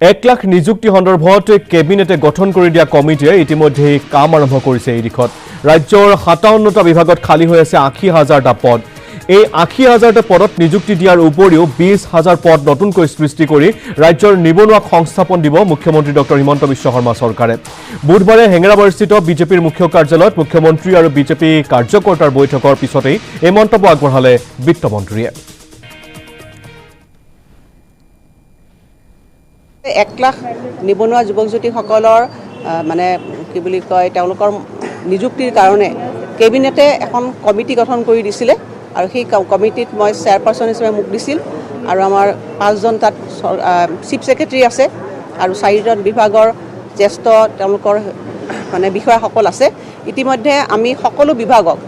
1 লাখ নিযুক্তি সন্দৰ্ভত কেবিনেটে গঠন কৰি দিয়া কমিটিয়ে ইতিমধ্যেই কাম আৰম্ভ কৰিছে। এই দিশত ৰাজ্যৰ 57টা বিভাগত খালী হৈ আছে 80 হাজাৰটা পদ। এই 80 হাজাৰটা পদত নিযুক্তি দিয়াৰ উপৰিও 20 হাজাৰ পদ নতুনকৈ সৃষ্টি কৰি ৰাজ্যৰ নিবনুৱাক সংস্থাপন দিব মুখ্যমন্ত্ৰী ডক্টৰ হিমন্ত বিশ্ব শৰ্মা চৰকাৰে। বুধবাৰে হেঙেৰাবাৰীস্থিত বিজেপিৰ মুখ্য কাৰ্যালয়ত মুখ্যমন্ত্ৰী আৰু বিজেপি কাৰ্যকৰ্তাৰ বৈঠকৰ পিছতেই এই মন্তব্য আগবঢ়ালে বিত্তমন্ত্ৰীয়ে। 1 লাখ নিবনুৱা যুৱক যুৱতীসকলৰ মানে কি বুলি কয়, তেওঁলোকৰ নিযুক্তিৰ কাৰণে কেবিনেটে এখন কমিটি গঠন কৰি দিছিলে আৰু সেই কমিটিত মই চেয়াৰপাৰ্চন হিচাপে মোক দিছিল আৰু আমাৰ পাঁচজন তাত চিফ ছেক্ৰেটেৰী আছে আৰু চাৰিজন বিভাগৰ জ্যেষ্ঠ তেওঁলোকৰ মানে বিষয়াসকল আছে। ইতিমধ্যে আমি সকলো বিভাগক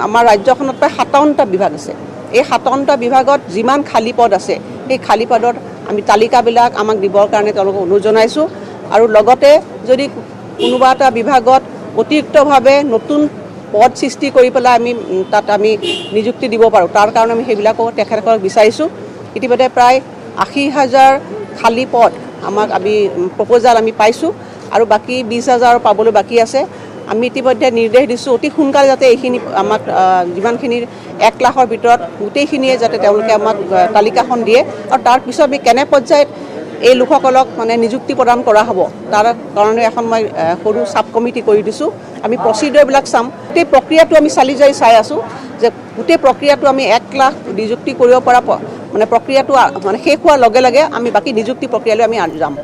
আমাৰ ৰাজ্যখনত প্ৰায় 57টা বিভাগ আছে। এই 57টা বিভাগত যিমান খালী পদ আছে, সেই খালী পদৰ আমি তালিকাবিলাক আমাক দিবৰ কাৰণে তেওঁলোকক অনুৰোধ জনাইছোঁ আৰু লগতে যদি কোনোবা এটা বিভাগত অতিৰিক্তভাৱে নতুন পদ সৃষ্টি কৰি পেলাই আমি তাত আমি নিযুক্তি দিব পাৰোঁ, তাৰ কাৰণে আমি সেইবিলাকো তেখেতসকলক বিচাৰিছোঁ। ইতিমধ্যে প্ৰায় 80 হাজাৰ খালী পদ আমাক আমি প্ৰপ'জাল আমি পাইছোঁ আৰু বাকী 20 হাজাৰ পাবলৈ বাকী আছে। আমি ইতিমধ্যে নিৰ্দেশ দিছোঁ, অতি সোনকালে যাতে এইখিনি আমাক যিমানখিনি 1 লাখৰ ভিতৰত গোটেইখিনিয়ে যাতে তেওঁলোকে আমাক তালিকাখন দিয়ে আৰু তাৰপিছত আমি কেনে পৰ্যায়ত এই লোকসকলক মানে নিযুক্তি প্ৰদান কৰা হ'ব, তাৰ কাৰণে এখন মই সৰু চাব কমিটি কৰি দিছোঁ। আমি প্ৰচিডিউৰবিলাক চাম। গোটেই প্ৰক্ৰিয়াটো আমি চালি জাৰি চাই আছোঁ যে গোটেই প্ৰক্ৰিয়াটো আমি 1 লাখ নিযুক্তি কৰিব পৰা মানে প্ৰক্ৰিয়াটো মানে শেষ হোৱাৰ লগে লগে আমি বাকী নিযুক্তি প্ৰক্ৰিয়ালৈ আমি যাম।